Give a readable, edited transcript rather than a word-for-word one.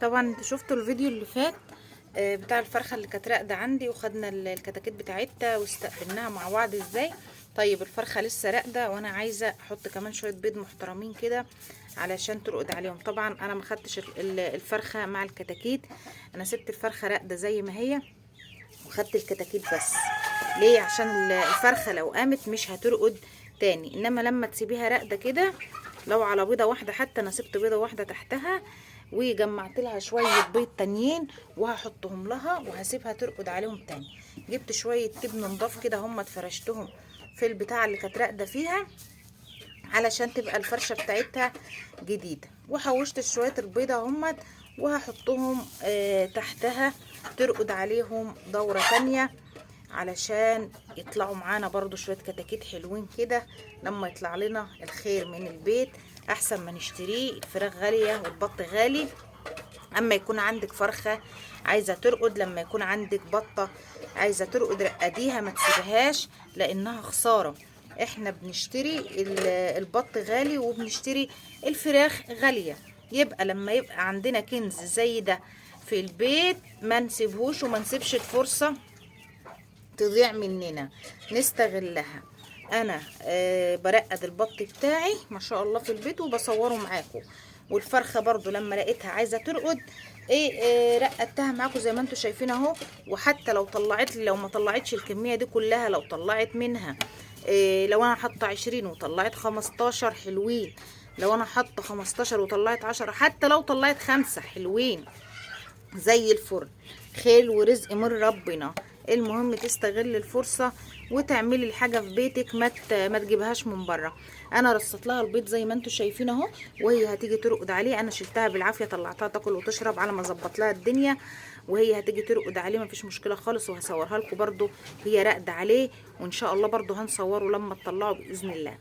طبعا انتوا شفتوا الفيديو اللي فات بتاع الفرخه اللي كانت راقده عندي، وخدنا الكتاكيت بتاعتها واستقبلناها مع بعض ازاي. طيب الفرخه لسه راقده، وانا عايزه احط كمان شوية بيض محترمين كده علشان ترقد عليهم. طبعا انا ما خدتش الفرخه مع الكتاكيت، انا سبت الفرخه راقده زي ما هي وخدت الكتاكيت بس. ليه؟ عشان الفرخه لو قامت مش هترقد تاني، انما لما تسيبيها راقده كده لو على بيضة واحدة، حتى انا سبت بيضة واحدة تحتها وجمعت لها شوية بيض تانيين وهحطهم لها وهسيبها ترقد عليهم تاني. جبت شوية تبن نضاف كده هم اتفرشتهم في البتاعه اللي كانت راقده فيها علشان تبقى الفرشة بتاعتها جديدة، وحوشت شوية البيضة هم وهحطهم تحتها ترقد عليهم دوره تانية علشان يطلعوا معانا برضو شوية كتاكيت حلوين كده. لما يطلع لنا الخير من البيت احسن ما نشتريه، الفراخ غالية والبط غالي. اما يكون عندك فرخة عايزة ترقد، لما يكون عندك بطة عايزة ترقد رقديها ما تسيبهاش لانها خسارة. احنا بنشتري البط غالي وبنشتري الفراخ غالية، يبقى لما يبقى عندنا كنز زي ده في البيت ما نسيبهوش وما نسيبش الفرصة تضيع مننا، نستغلها. انا برقد البط بتاعي ما شاء الله في البيت وبصورة معاكم، والفرخه برضو لما لقيتها عايزه ترقد رقدتها معاكم زي ما انتم شايفين اهو. وحتى لو طلعت لي، لو ما طلعتش الكمية دي كلها، لو طلعت منها لو انا حاطه 20 وطلعت 15 حلوين، لو انا حاطه 15 وطلعت 10، حتى لو طلعت 5 حلوين زي الفرن. خير ورزق من ربنا. المهم تستغل الفرصة وتعملي الحاجة في بيتك، ما تجيبهاش من بره. انا رصيت لها البيض زي ما انتم شايفين اهو، وهي هتيجي ترقد عليه. انا شلتها بالعافية، طلعتها تاكل وتشرب على ما اظبط لها الدنيا، وهي هتيجي ترقد عليه مفيش مشكلة خالص. وهصورها لكم برده هي راقده عليه، وان شاء الله برده هنصوره لما تطلعه باذن الله.